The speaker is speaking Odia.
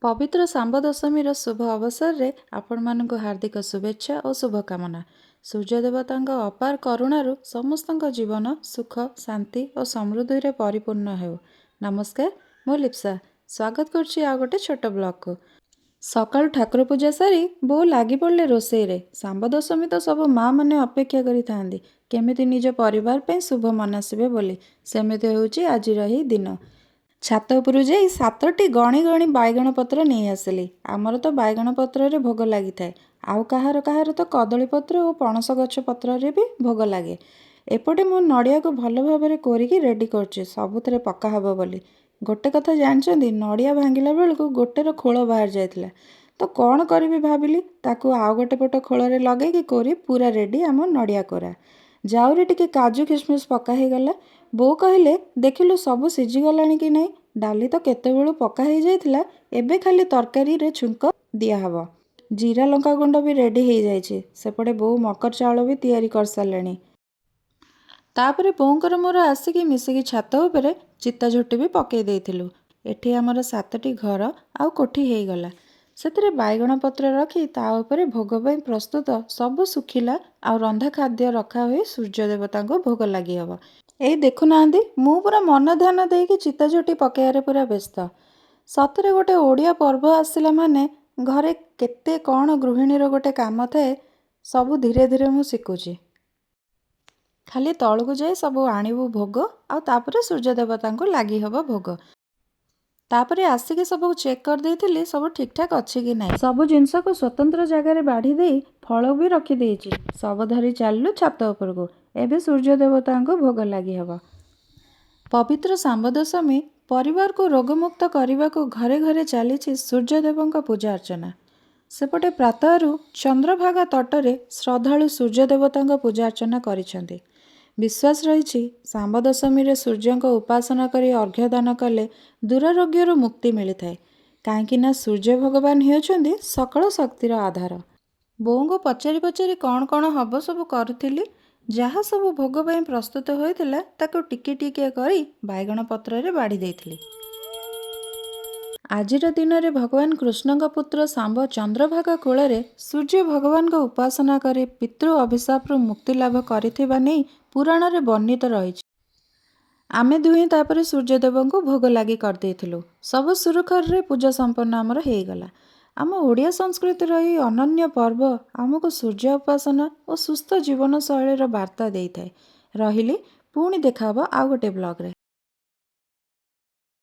ପବିତ୍ର ଶାମ୍ବ ଦଶମୀର ଶୁଭ ଅବସରରେ ଆପଣମାନଙ୍କୁ ହାର୍ଦ୍ଦିକ ଶୁଭେଚ୍ଛା ଓ ଶୁଭକାମନା। ସୂର୍ଯ୍ୟଦେବତାଙ୍କ ଅପାର କରୁଣାରୁ ସମସ୍ତଙ୍କ ଜୀବନ ସୁଖ, ଶାନ୍ତି ଓ ସମୃଦ୍ଧିରେ ପରିପୂର୍ଣ୍ଣ ହେଉ। ନମସ୍କାର, ମୁଁ ଲିପ୍ସା ସ୍ୱାଗତ କରୁଛି ଆଉ ଗୋଟେ ଛୋଟ ବ୍ଲଗ୍କୁ। ସକାଳୁ ଠାକୁର ପୂଜା ସାରି ବୋଉ ଲାଗି ପଡ଼ିଲେ ରୋଷେଇରେ। ଶାମ୍ବ ଦଶମୀ ତ ସବୁ ମା' ମାନେ ଅପେକ୍ଷା କରିଥାନ୍ତି କେମିତି ନିଜ ପରିବାର ପାଇଁ ଶୁଭ ମନାସିବେ ବୋଲି। ସେମିତି ହେଉଛି ଆଜିର ଏହି ଦିନ। ଛାତ ଉପରୁ ଯାଇ 7ଟି ଗଣି ଗଣି ବାଇଗଣ ପତ୍ର ନେଇ ଆସିଲି। ଆମର ତ ବାଇଗଣ ପତ୍ରରେ ଭୋଗ ଲାଗିଥାଏ, ଆଉ କାହାର କାହାର ତ କଦଳୀ ପତ୍ର ଓ ପଣସ ଗଛ ପତ୍ରରେ ବି ଭୋଗ ଲାଗେ। ଏପଟେ ମୁଁ ନଡ଼ିଆକୁ ଭଲ ଭାବରେ କୋରିକି ରେଡ଼ି କରୁଛି ସବୁଥିରେ ପକା ହେବ ବୋଲି। ଗୋଟେ କଥା ଜାଣିଛନ୍ତି, ନଡ଼ିଆ ଭାଙ୍ଗିଲା ବେଳକୁ ଗୋଟେର ଖୋଳ ବାହାରି ଯାଇଥିଲା। ତ କ'ଣ କରିବି ଭାବିଲି, ତାକୁ ଆଉ ଗୋଟେ ପଟ ଖୋଳରେ ଲଗେଇକି କୋରି ପୁରା ରେଡ଼ି ଆମ ନଡ଼ିଆ କୋରା। ଜାଉରେ ଟିକେ କାଜୁ କିସମିସ୍ ପକା ହେଇଗଲା। ବୋଉ କହିଲେ, ଦେଖିଲୁ ସବୁ ସିଝିଗଲାଣି କି ନାହିଁ। ଡାଲି ତ କେତେବେଳୁ ପକା ହେଇଯାଇଥିଲା, ଏବେ ଖାଲି ତରକାରୀରେ ଛୁଙ୍କ ଦିଆହେବ। ଜିରା ଲଙ୍କା ଗୁଣ୍ଡ ବି ରେଡ଼ି ହେଇଯାଇଛି। ସେପଟେ ବୋଉ ମକର ଚାଉଳ ବି ତିଆରି କରିସାରିଲେଣି। ତାପରେ ବୋଉଙ୍କର ମୋର ଆସିକି ମିଶିକି ଛାତ ଉପରେ ଚିତା ଝୋଟି ବି ପକାଇ ଦେଇଥିଲୁ। ଏଠି ଆମର 7ଟି ଘର ଆଉ କୋଠି ହେଇଗଲା। ସେଥିରେ ବାଇଗଣ ପତ୍ର ରଖି ତା ଉପରେ ଭୋଗ ପାଇଁ ପ୍ରସ୍ତୁତ ସବୁ ଶୁଖିଲା ଆଉ ରନ୍ଧା ଖାଦ୍ୟ ରଖା ହୋଇ ସୂର୍ଯ୍ୟ ଦେବତାଙ୍କୁ ଭୋଗ ଲାଗି ହେବ। ଏଇ ଦେଖୁନାହାନ୍ତି, ମୁଁ ପୁରା ମନ ଧ୍ୟାନ ଦେଇକି ଚିତା ଝୋଟି ପକାଇବାରେ ପୁରା ବ୍ୟସ୍ତ। ସତରେ ଗୋଟେ ଓଡ଼ିଆ ପର୍ବ ଆସିଲା ମାନେ ଘରେ କେତେ କ'ଣ ଗୃହିଣୀର ଗୋଟେ କାମ ଥାଏ, ସବୁ ଧୀରେ ଧୀରେ ମୁଁ ଶିଖୁଛି। ଖାଲି ତଳକୁ ଯାଇ ସବୁ ଆଣିବୁ ଭୋଗ ଆଉ ତାପରେ ସୂର୍ଯ୍ୟ ଦେବତାଙ୍କୁ ଲାଗି ହେବ ଭୋଗ। ତାପରେ ଆସିକି ସବୁ ଚେକ୍ କରିଦେଇଥିଲି ସବୁ ଠିକ୍ଠାକ୍ ଅଛି କି ନାହିଁ। ସବୁ ଜିନିଷକୁ ସ୍ୱତନ୍ତ୍ର ଜାଗାରେ ବାଢ଼ି ଦେଇ ଫଳ ବି ରଖିଦେଇଛି। ସବୁ ଧରି ଚାଲିଲୁ ଛାତ ଉପରକୁ। ଏବେ ସୂର୍ଯ୍ୟ ଦେବତାଙ୍କୁ ଭୋଗ ଲାଗି ହେବ। ପବିତ୍ର ଶାମ୍ବ ଦଶମୀ ପରିବାରକୁ ରୋଗମୁକ୍ତ କରିବାକୁ ଘରେ ଘରେ ଚାଲିଛି ସୂର୍ଯ୍ୟଦେବଙ୍କ ପୂଜା ଅର୍ଚ୍ଚନା। ସେପଟେ ପ୍ରାତଃରୁ ଚନ୍ଦ୍ରଭାଗା ତଟରେ ଶ୍ରଦ୍ଧାଳୁ ସୂର୍ଯ୍ୟ ଦେବତାଙ୍କ ପୂଜା ଅର୍ଚ୍ଚନା କରିଛନ୍ତି। ବିଶ୍ୱାସ ରହିଛି, ଶାମ୍ବ ଦଶମୀରେ ସୂର୍ଯ୍ୟଙ୍କ ଉପାସନା କରି ଅର୍ଘ୍ୟଦାନ କଲେ ଦୁରାରୋଗ୍ୟରୁ ମୁକ୍ତି ମିଳିଥାଏ। କାହିଁକି ନା ସୂର୍ଯ୍ୟ ଭଗବାନ ହେଉଛନ୍ତି ସକଳ ଶକ୍ତିର ଆଧାର। ବୋଉଙ୍କୁ ପଚାରି ପଚାରି କ'ଣ କ'ଣ ହେବ ସବୁ କରୁଥିଲି। ଯାହା ସବୁ ଭୋଗ ପାଇଁ ପ୍ରସ୍ତୁତ ହୋଇଥିଲା, ତାକୁ ଟିକେ ଟିକେ କରି ବାଇଗଣ ପତ୍ରରେ ବାଢ଼ି ଦେଇଥିଲି। ଆଜିର ଦିନରେ ଭଗବାନ କୃଷ୍ଣଙ୍କ ପୁତ୍ର ଶାମ୍ବ ଚନ୍ଦ୍ରଭାଗା କୂଳରେ ସୂର୍ଯ୍ୟ ଭଗବାନଙ୍କ ଉପାସନା କରି ପିତୃ ଅଭିଶାପରୁ ମୁକ୍ତି ଲାଭ କରିଥିବା ନେଇ ପୁରାଣରେ ବର୍ଣ୍ଣିତ ରହିଛି। ଆମେ ଦୁହେଁ ତାପରେ ସୂର୍ଯ୍ୟଦେବଙ୍କୁ ଭୋଗ ଲାଗି କରିଦେଇଥିଲୁ। ସବୁ ସୁରୁଖୁରୁରେ ପୂଜା ସମ୍ପନ୍ନ ଆମର ହେଇଗଲା। ଆମ ଓଡ଼ିଆ ସଂସ୍କୃତିର ଏହି ଅନନ୍ୟ ପର୍ବ ଆମକୁ ସୂର୍ଯ୍ୟ ଉପାସନା ଓ ସୁସ୍ଥ ଜୀବନଶୈଳୀର ବାର୍ତ୍ତା ଦେଇଥାଏ। ରହିଲି, ପୁଣି ଦେଖାହେବ ଆଉ ଗୋଟେ ବ୍ଲଗ୍ରେ।